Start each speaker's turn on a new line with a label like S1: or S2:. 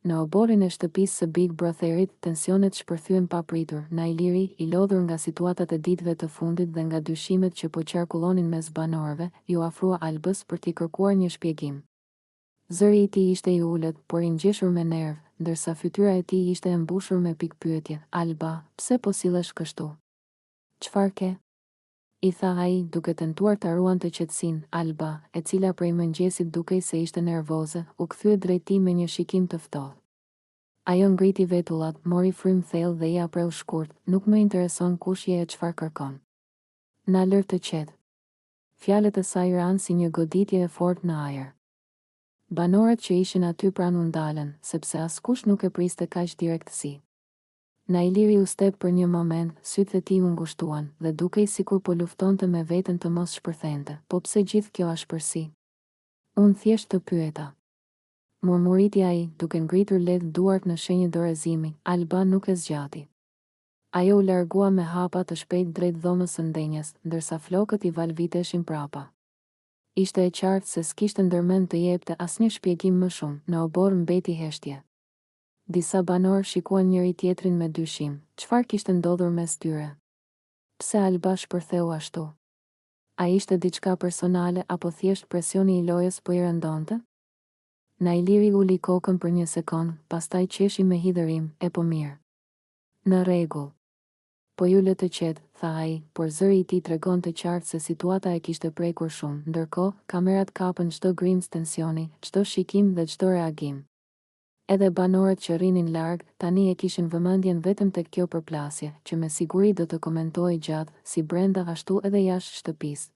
S1: Në oborrin e shtëpisë së Big Brotherit, tensionet shpërthyen papritur. Nailiri, i lodhur nga situatat e ditëve të fundit dhe nga dyshimet që po qarkullonin mes banorëve, iu afrua Albës për t'i kërkuar një shpjegim. Zëri i tij ishte i ulët, por i ngjeshur me nerv, ndërsa fytyra e tij ishte e mbushur me pikëpyetje, Alba, pse po sillesh kështu? Çfarë ke? I tha ai, duke tentuar ta ruante qetësinë. Alba, e cila prej mëngjesit dukej se ishte nervoze, u kthye drejt tij me një shikim të ftohtë. Ajo ngriti vetullat, mori frymë thellë dhe ia preu shkurt, Nuk më intereson kush je e çfarë kërkon. Na lër të qetë. Fjalët e saj ranë si një goditje e fortë në ajër. Banorët që ishin aty pranë u ndalën, sepse askush nuk e priste kaq direktësi. Nailiri u step për një moment, sytë e tij u ngushtuan, dhe dukej sikur po luftonte me veten të mos shpërthente. Po pse gjithë kjo ashpërsi? Unë thjesht të pyeta. Murmuriti ai, duke ngritur lehtë duart në shenjë dorëzimi, Alba nuk e zgjati. Ajo u largua me hapa të shpejtë drejt dhomës së ndenjes, ndërsa flokët i valëviteshin prapa. Ishte e qartë se s'kishte ndërmend të jepte asnjë shpjegim më shumë, në oborr mbeti heshtje. Disa banorë shikuan njëri-tjetrin me dyshim, çfarë kishte ndodhur mes tyre? Pse Alba shpërtheu ashtu? A ishte diçka personale apo thjesht presioni i lojës po i rëndonte? Nailiri uli kokën për një sekondë, pastaj qeshi me hidhërim, E po mirë. Në rregull. Po ju lë të qetë, tha ai, por zëri i tij tregonte qartë se situata e kishte prekur shumë. Ndërkohë, kamerat kapën çdo grimcë tensioni, çdo shikim dhe çdo reagim. Edhe banorët që rrinin larg, tani e kishin vëmendjen vetëm tek kjo përplasje, që me siguri do të komentohej gjatë, si brenda ashtu edhe jashtë shtëpisë.